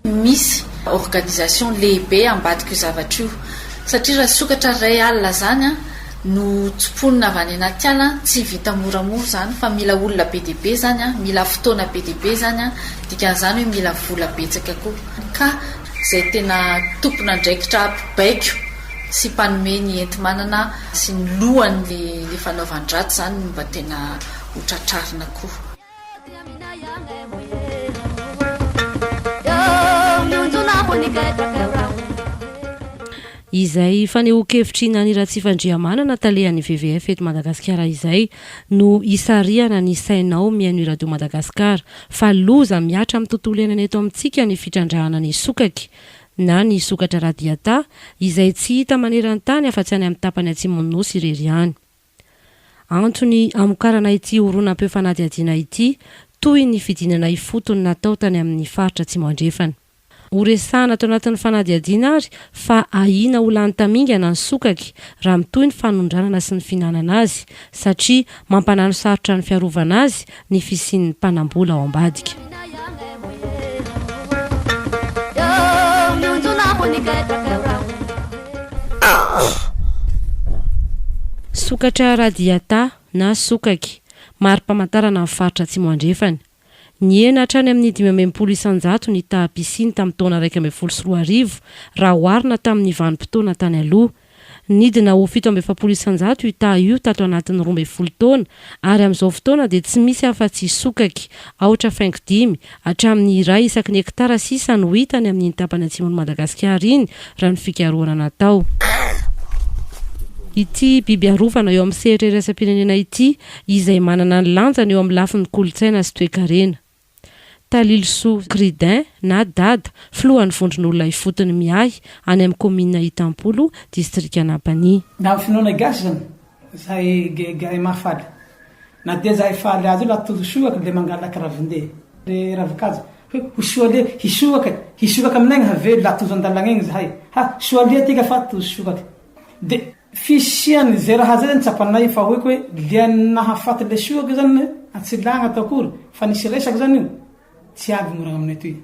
Misy organisation lehibe ambadik'io zavatra io satria raha sokatra iray alina izany no tsimponina avy any anaty ala, tsy vita moramora izany fa mila olona be dia be izany, mila fotoana be dia be izany, dikan'izany hoe mila vola betsaka koa. Ka izay tena tompon'andraikitra mpibaiko sy mpanome ny enti-manana sy ny lohan'ilay fanaovan-dratsy izany no mba tena ho tratrarina koa. Izay fanehoan-kevitr'i Nani Ratsifandrihamanana, talehan'ny WWF eto Madagasikara izay no hisarihana ny sainao mihaino Radio Madagascar fa loza mihatra amin'ny tontolo iainana eto amintsika ny fitrandrahana ny sokaky na ny sokatra radiata izay tsy hita maneran-tany afa-tsy any amin'ny tapany atsimon'ny Nosy irery ihany. Antony hamokarana ity horonam-peo fanadihadiana ity, toy ny fidinana ifotony natao tany amin'ny faritra Atsimo Andrefana. Horesahana ato anatin'ny fanadihadiana ary fa ahiana ho lany tamingana ny sokaky raha mitohy ny fanondranana sy ny fihinanana azy, satria mampanano sarotra ny fiarovana azy ny fisian'ny mpanam-bola ao ambadika. Sokatra radiata na sokaky, mari-pamantarana ny faritra Atsimo Andrefana. Nihena hatrany amin'ny 65% ny taham-pisiany tamin'ny taona 2011 raha oharina tamin'ny vanim-potoana tany aloha. Nidina ho 47% io taha io tato anatin'ny 12 taona ary amin'izao fotoana dia tsy misy afa-tsy sokaky, aotra faingo dimy, hatramin'ny iray isaky ny hektara sisa no hita any amin'iny tapany atsimon'i Madagasikara iny raha ny fikarohana natao. Ity biby arovana eo amin'ny sehatra iraisam-pirenena ity izay manana ny lanjany eo amin'ny lafiny kolontsaina sy toekarena. Talilisoa Cridin na Dada, filohan'ny vondron'olona ifotony miahy any amin'ny kaominina Itampolo, distrikan'Ampanihy. Na amin'ny finoanay gasy zany zahay gay mahafaly na dia zahay faly azy io la tojo sohaka le mangalaky ravinde le ravikazo hoe ho soa le hisohaka hisokaka aminay gny havelo la tojo andalagna egny zahay ha soa le tika fa tojo sokaky de Fisian zay raha zay zany tsapanay fa hoeko hoe lia nahafaty le sohaka zany atsilagna atao akory fa nisy resaka zany io tsy avy ny oragna aminay toy.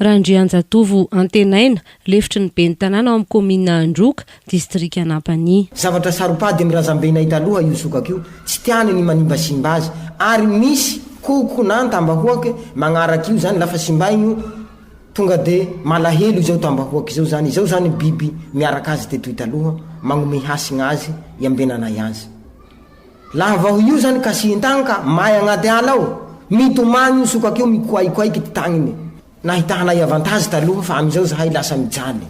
Randrianjatovo Antenaina, lefitry ny ben'ny tanàna ao amin'ny kaominina Androka, distrikan'Ampanihy. Zavatra saropady amin'ny razambenay taloha io sokaka io, tsy tiany ny manimbasimba azy, ary misy koko na antambahoake magnaraka io zany, lafa simbaigny io, Tonga de malahelo izao tambahoaka izao zany, izao zany biby miaraka azy tetoy taloha, magnome hasigna azy, iambenanay azy. Laha vaho io zany kasihin-tagna ka may agnaty ala ao, mitomagny io sokaka io mikoaikoaiky ty tagniny. Nahitahanay avantage taloha fa amizao zahay lasa mijaly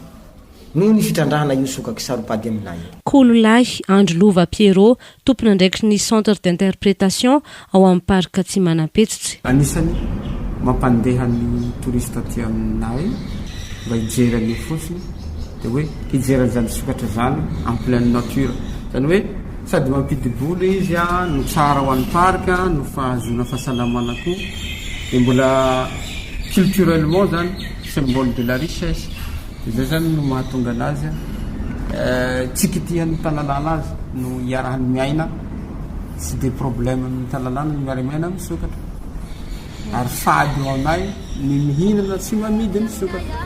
noho ny fitrandrahana io sokaky saropady aminay io. Kololahy Andry Lova Pierrot, tompon'andraikitry ny Centre d'interprétation ao amin'ny Parc Tsimanampetsotse. Anisany mampandeha ny touriste aty aminay mba hijery an'io fotsiny dia hoe hijery an'izany sokatra izany en pleine nature. Izany hoe sady mampidi-bola izy no tsara ho an'ny parc no fahazoana fahasalamana koa dia mbola culturellement izany symbole de la richesse. Dia izay izany no mahatonga anazy tsy kitihan'ny mpalalana azy no iarahany miaina tsy dia problème amin'ny talalana ny miara-miaina amin'ny sokatra. Ary fady ho anay ny mihinana tsy mamidy ny sokatra.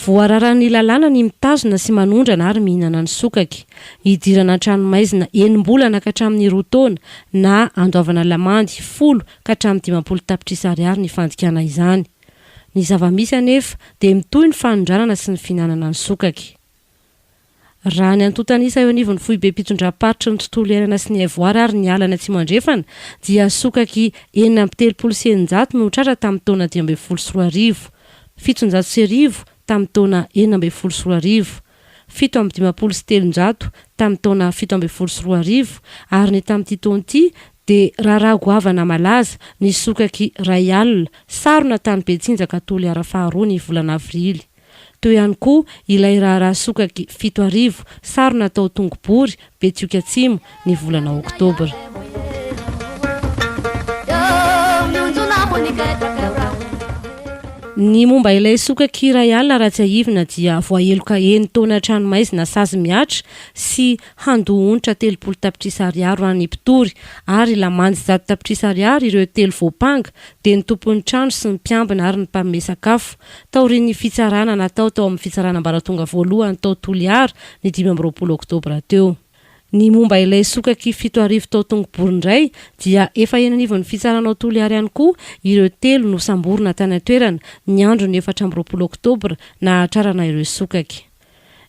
Voararan'ny lalàna ny mitazona sy manondrana ary mihinana ny sokaky. Hidirana an-tranomaizina enim-bolana ka hatramin'ny roa taona na andoavana lamandy folo ka hatramin'ny 50 tapitrisa ariary ny fandikana izany. Ny zava-misy anefa dia mitohy ny fanondranana sy ny fihinanana ny sokaky. Raha ny antontan'isa eo anivon'ny foibem-pitondram-paritry ny tontolo iainana sy ny haivoary ary ny ala any Atsimo Andrefana dia sokaky 636 no tratra tamin'ny taona 2015, 1700 tamin'ny taona 2016, 357 tamin'ny taona 2017 ary ny tamin'ity taona ity dia raharaha goavana malaza ny sokaky iray alina sarona tany Betsinjaka Toliara faharoa ny volana avrily. Teo ihany koa ilay raharaha sokaky 7000 sarona tao Tongobory, Betioky Atsimo, ny volana oktobra. Ny momba ilay sokaky iray alina raha tsiahivina dia voaheloka enin-taona an-tranomaizina sazy mihatra sy handoa onitra 30 tapitrisa ariary ho an'ny mpitory ary lamandy 100 tapitrisa ariary ireo telo voampanga dia ny tompon'ny trano sy ny mpiambina ary ny mpanome sakafo taorian'ny fitsarana natao tao amin'ny fitsarana ambaratonga voalohany tao Toliara ny 25 oktobra teo. Ny momba ilay sokaky 7000 tao Tongobory indray dia efa eny anivon'ny fitsarana ao Toliary ihany koa ireo telo nosamborina tany an-toerana ny andron'ny 24 oktobra nahatrarana ireo sokaky.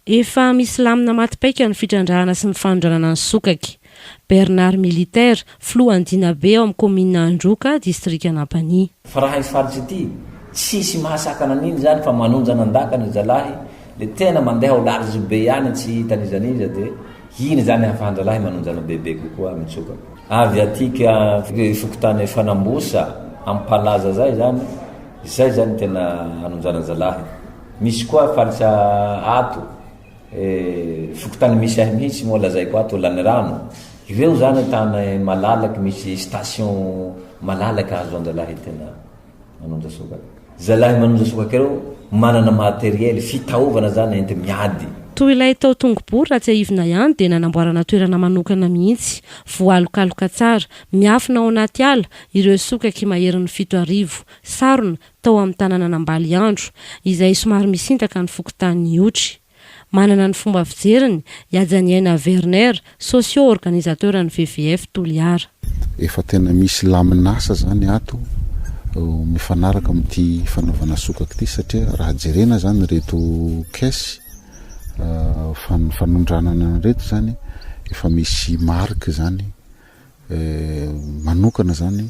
Efa misy lamina maty paika ny fitrandrahana sy ny fanondranana ny sokaky. Bernard Militaire, filohan'ny Dinabe ao amin'ny kaominina Androka, distrikan'Ampanihy. Fa raha i faritsy ity, tsisy mahasakana an'iny zany fa manonjana an-dakana ry zalahy, le tena mandeha au large be ihany tsy hita n'iza n'iza de iny zany ahafahan-dralahy manonjana bebe kokoa mitsoka. Avy aty ka fokontany Fanambosa, Ampalaza zay zany, zay zany tena anonjanan-jalahy. Misy koa faritra ato, fokontany misy ahy mihitsy moa lazaiko ato, Lanirano, ireo zany tany malalaky misy station malalaka ahazoan-dralahy tena. Manonja sokaka. Zalahy manonja sokaka ireo manana materiel, fitaovana zany enti miady. Toy ilay tao Tongobory raha tsiahivina ihany dia nanamboarana toerana manokana mihitsy, voalokaloka tsara, miafina ao anaty ala, ireo sokaky maherin'ny 7000, sarona, tao amin'ny tanànan'Ambaliandro, izay somary misintaka ny fokontanin'Ihotry. Manana ny fomba fijeriny, i Hajaniaina Werner, socio-organisateur ny VVF Toliara. Efa tena misy lamin'asa zany ato mifanaraka amin'ity fanaovana sokaka ity satria raha jerena zany ireto caisse fanondranana ireto zany efa misy marque zany manokana zany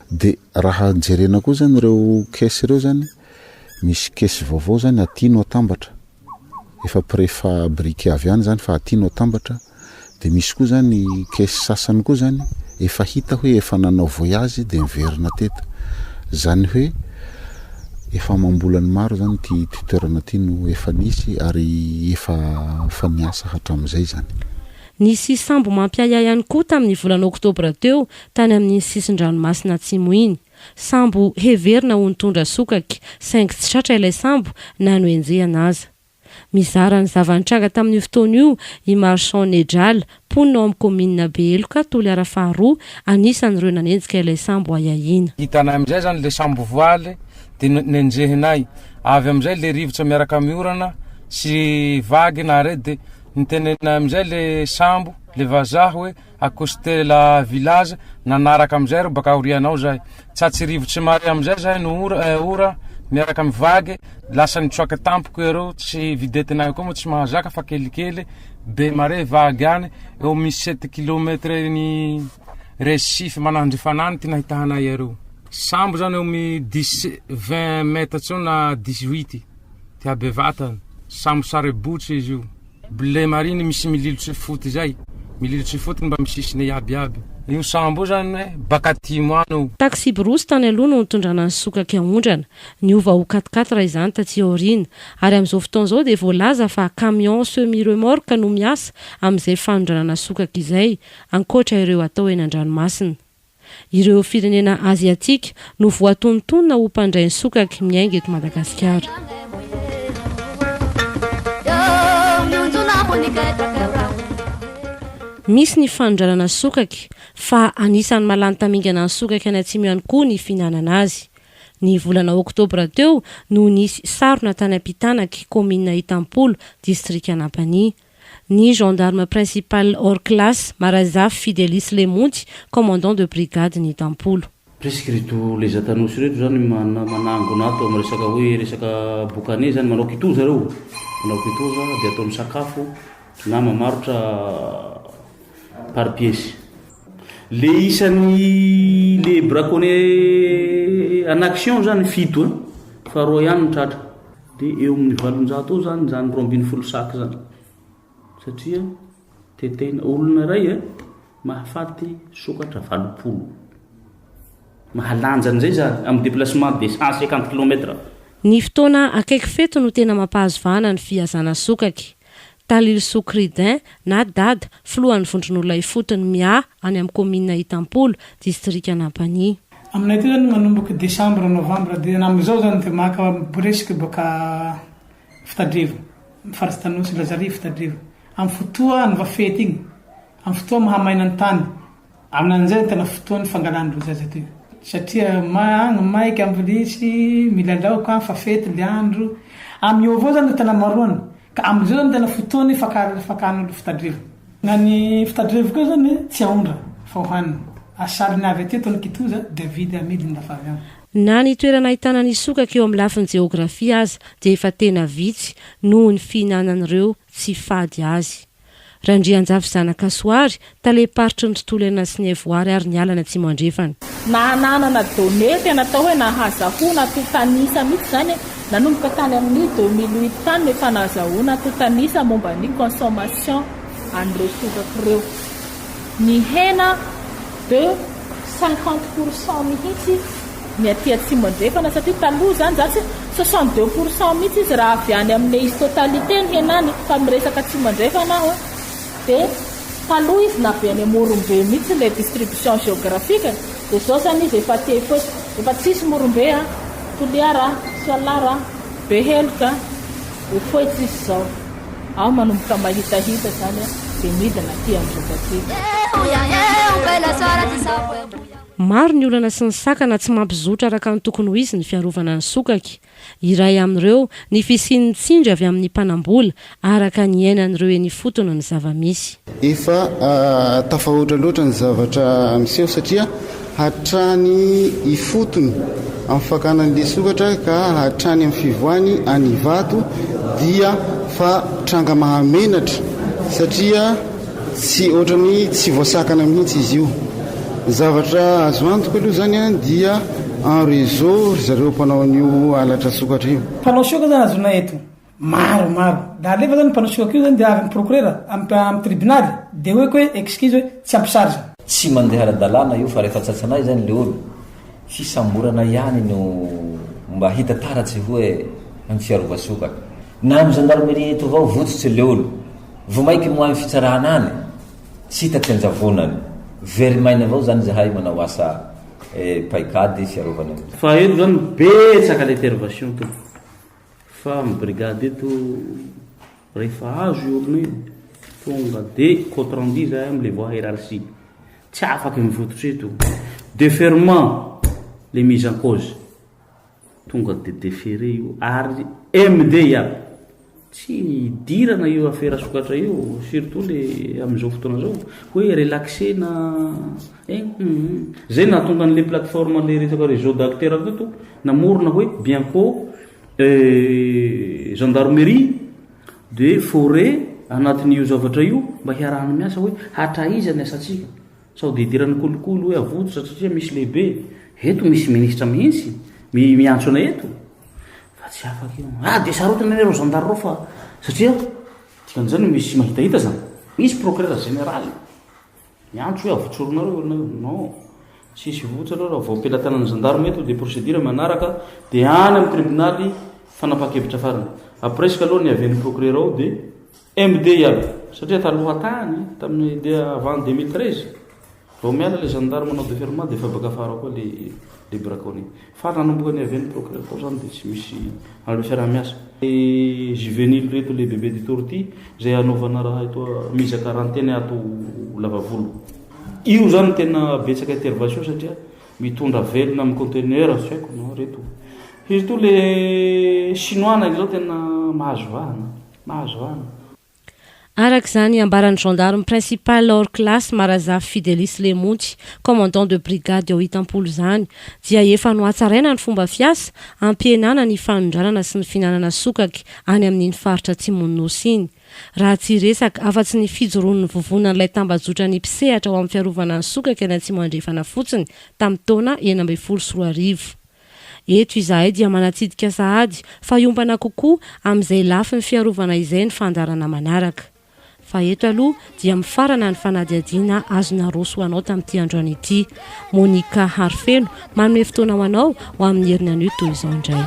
de raha jerena koa zany ireo caisse ireo zany misy caisse vaovao zany aty no atambatra efa préfabriqué avy any zany fa aty no atambatra de misy koa zany caisse sasany koa zany efa hita hoe efa nanao voyage de miverina teto zany hoe efa amam-bolany maro zany ity ity toerana ity no efa nisy ary efa efa niasa hatramin'izay zany. Nisy sambo mampiahiahy ihany koa tamin'ny volana oktobra teo tany amin'iny sisin-dranomasina atsimo iny. Sambo heverina ho nitondra sokaky, saingy tsy tratra ilay sambo na nohenjehana aza. Mizara ny zava-nitranga tamin'io fotoana io i Marchand Nedjala, mponina ao amin'ny kaominina Beheloka, Toliara faharoa, anisan'ireo nanenjika ilay sambo ahiahiana. Hitanay amin'izay izany ilay sambo voaly dia nenjehinay. Avy amin'izay ilay rivotra miaraka amin'ny orana sy vague na arrêt dia nitenenay amin'izay ilay sambo, ilay vazaha hoe accoster la village, nanaraka amin'izay reo baka aoriana ao zahay. Tsatsy rivotsy mare amin'izay zahay no ora, ora miaraka amin'ny vague, lasa nitsoaka tampoka ireo, tsy videtinay koa moa tsy mahazaka fa kelikely, be mare vague any, eo amin'ny sept kilomètre ny récif manandrifana any ty nahitahanay iareo. Sambo zany eo amin'ny dix, vingt mètres eo na dix huit ty habevatany, sambo sarebotry izy io. Bleu marine misy mililotry foty zay, mililotry foty mba misisiny iaby iaby. Io sambo io zany baka atimo any io. Taksiborosy tany aloha no nitondrana ny sokaky aondrana. Niova ho quatre-quatre izany taty aoriana. Ary amin'izao fotoana izao dia voalaza fa camion semi-remorque no miasa amin'izay fanondranana sokaky izay, ankoatra ireo atao eny an-dranomasina. Ireo firenena aziatika no voatonontonona ho mpandray ny sokaky miainga eto Madagasikara. Misy ny fanondranana sokaky fa anisan'ny mahalany tamingana ny sokaky any atsimo ihany koa ny fihinanana azy. Ny volana oktobra teo no nisy sarona tany Ampitanaky, kaominina Itampolo, distrikan'Ampanihy. Ny gendarme principal hors classe Marazafy Fidelis Lemonty, commandant de brigade ny Itampolo. Presque ireto les Atanosy ireto zany manangona ato am resaka hoe resaka bokane zany, manao kitoza reo, manao kitoza de ataony sakafo na mamarotra par pièce. Le isan'ny le braconnier en action zany fito an, fa roa ihany no tratra. Dia eo amin'ny 800 eo zany izany 12 sac zany. Satria tetehina olona iray eh, mahafaty sokatra 80. Mahalanja an'izay zany amin'ny déplacement de 150 kilomètres. Ny fotoana akaiky fety no tena mampahazo vahana ny fihazana sokaky. Talilisoa Cridin na Dada, filohan'ny vondron'olona ifotony Miaha any amin'ny kaominina Itampolo, distrikan'Ampanihy. Aminay aty zany manomboka décembre, novembre dia amin'izao zany dia maka boresika boaka Fitadrevo, faritsy Tanosy, Lazarivo, Fitadrevo. Amin'ny fotoa anaova fety igny, amin'ny fotoa mahamaina ny tany, aminan'izay zany tena fotoan'ny fangalan-dreo zaza aty. Satria agny maika amin'ny polisy, milalao ka fa fety le andro. Amin'io avao zany no tena amaroany. Ka amin'izao zany tena fotoan'ny fakan'olo fitadrevo. Na ny fitadrevo koa zany tsy aondra fa hohanina. Asaliny avy aty ataony kitoza dia avidy amidiny lafa avy any. Na ny toerana ahitana ny sokaka eo amin'ny lafiny jeografia aza dia efa tena vitsy noho ny fihinanan'ireo tsy fady azy. Randrianjafy Zanakasoary, talem-paritry ny tontolo iainana sy ny haivoary ary ny ala any Atsimo Andrefana. Nanana données tena atao hoe nahazahoana antontan'isa mihitsy izany e. Nanomboka tany amin'ny 2008 tany no efa nahazahoana antontan'isa momba ny consommation an'ireo sokaka ireo. Nihena de 50 pour cent mihitsy ny aty Atsimo Andrefana satria taloha izany za tsy 62 pour cent mihitsy izy raha avy any amin'ilay izy totalité ny henany fa miresaka Atsimo Andrefana aho dia taloha izy na avy any Morombe mihitsy ilay distribution géographique dia izao izany izy efa aty Efaosy efa tsisy Morombe a, Toliara, Soalara, Beheloka, Efaotsy izy izao. Aho manomboka mahitahita izany dia midina aty Androka aty. Maro ny olana sy ny sakana tsy mampizotra araka ny tokony ho izy ny fiarovana ny sokaky. Iray amin'ireo ny fisian'ny tsindry avy amin'ny mpanambola, araka ny iainan'ireo eny ifotony ny zava-misy. Efa tafahoatra loatra ny zavatra miseho satria hatrany ifotony amin'ny fakana an'ilay sokatra ka hatrany amin'ny fivoahany any Ivato dia fa tranga mahamenatra satria Tsy ohatran'ny tsy voasakana mihitsy izy io. Ny zavatra azo antoka aloha izany dia en réseau ry zareo mpanao an'io halatra sokatra io. Mpanao sioka zany azonay eto maro maro da alefa zany mpanao sioka io zany de avy am procureur am am tribunaly de hoe koa hoe excuse hoe tsy ampy charge. Tsy mandeha ara-dalàna io fa rehefa tsatsanay zany le olo, fisamborana ihany no mba hita taratsy hoe am fiarova sokatra. Na am gendarmerie eto avao votsotry le olo. Vao maiky moa any fitsarana any tsy hita ty anjavonany. Very maina avao zany zahay manao asa paikady fiarovana ny. Fa eto zany betsaka le intervention tompoko fa am brigade eto rehefa azo io olona io tonga de compte rendu zahay am le voie hiérarchie tsy afaky mivototra eto deferment le mise en cause. Tonga de deferé io ary MD iaby. Tsy idirana io afera sokatra io surtout le amin'izao fotoana zao hoe relaxer-na eh hum. Zay nahatonga an'le plateforme le resaka réseau d'acteurs teto namorona hoe Bianco gendarmerie de forêt anatin'io zavatra io mba hiarahana miasa hoe hatraiza ny asantsika. Sao dia idiran'ny kolikoly hoe avototra satria misy lehibe. Eto misy ministra mihitsy miantso anay eto fa tsy afaka io. Ah dia sarotiny anie ireo zandary ireo fa satria dikan'izany misy mahitahita zany. Misy procureur général miantso hoe avotsorinareo olona io. Non, tsisy votsa aloha raha vao am-pelatanan'ny gendarme eto dia procédure manaraka dia any amin'ny tribonaly fanapahan-kevitra farany. Après aloha ny avian'ny procureur ao dia MD iaby satria taloha tany tamin'ny dia avant 2013 vao miala le gendarme manao deferment dia efa baka afara koa le le braconnier fa nanomboka ny avian'ny procureur tao zany dia tsy misy an'ireo fiaraha-miasa le juvenile reto le bebe de torti zay anaovana raha eto mise à quarantaine ato lavavolo io zany tena betsaka intervention satria mitondra velona amin'ny conteneur tsy haiko no reto surtout le chinois na izao tena mahazo vahana Mahazo vahana. Araka izany ambaran'ny gendarme principal hors classe Marazafy Fidelis Lemonty, commandant de brigade ao Itampolo izany, dia efa nohatsaraina ny fomba fiasa hampihenana ny fanondranana sy ny fihinanana sokaky any amin'iny faritra atsimon'ny Nosy iny. Raha tsy hiresaka afa-tsy ny fijoroan'ny vovonan'ilay tambajotran'ny mpisehatra ho amin'ny fiarovana ny sokaky any Atsimo Andrefana fotsiny tamin'ny taona 2016. Eto izahay dia manatsidika sahady fa hiompana kokoa amin'izay lafiny fiarovana izay ny fandaharana manaraka. Fa eto aloha dia mifarana ny fanadihadiana azo naroso ho anao tamin'ity androany ity. Monica Harifeno manome fotoana ho anao ho amin'ny heriny anio toy izao indray.